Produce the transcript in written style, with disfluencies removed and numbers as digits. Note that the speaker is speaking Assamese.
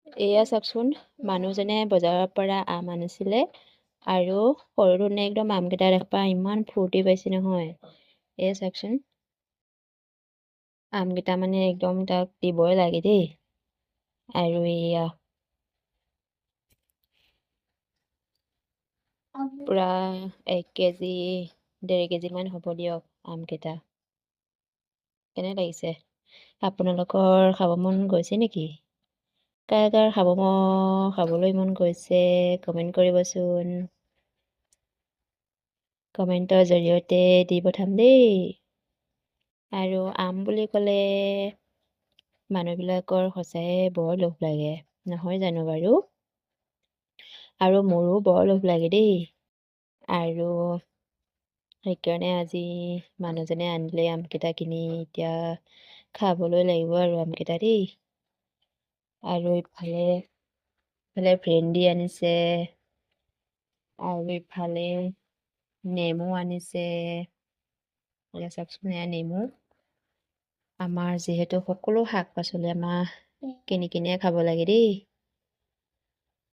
এয়া চাওকচোন, মানুহজনে বজাৰৰ পৰা আম আনিছিলে আৰু সৰু ধুনে একদম আমকেইটা দেখা ইমান ফূৰ্তি পাইছে নহয়। এয়া চাওকচোন, আমকেইটা মানে একদম তাক দিবই লাগে দেই। আৰু এয়া পুৰা 1 কেজি 1.5 কেজিমান হ'ব দিয়ক আমকেইটা। কেনে লাগিছে আপোনালোকৰ? খাব মন গৈছে নেকি? কাৰ কাৰ খাবলৈ মন গৈছে কমেণ্ট কৰিবচোন। কমেণ্টৰ জৰিয়তে দি পঠাম দেই। আৰু আম বুলি ক'লে মানুহবিলাকৰ সঁচায়ে বৰ লোভ লাগে, নহয় জানো বাৰু? আৰু মোৰো বৰ লোভ লাগে দেই। আৰু সেইকাৰণে আজি মানুহজনে আনিলে আমকেইটা কিনি, এতিয়া খাবলৈ লাগিব আৰু আমকেইটা দেই। আৰু ইফালে ভেন্দি আনিছে আৰু ইফালে নেমু আনিছে। এয়া চাওকচোন, এয়া নেমু। আমাৰ যিহেতু সকলো শাক পাচলি আমাৰ কিনি কিনিয়ে খাব লাগে দেই।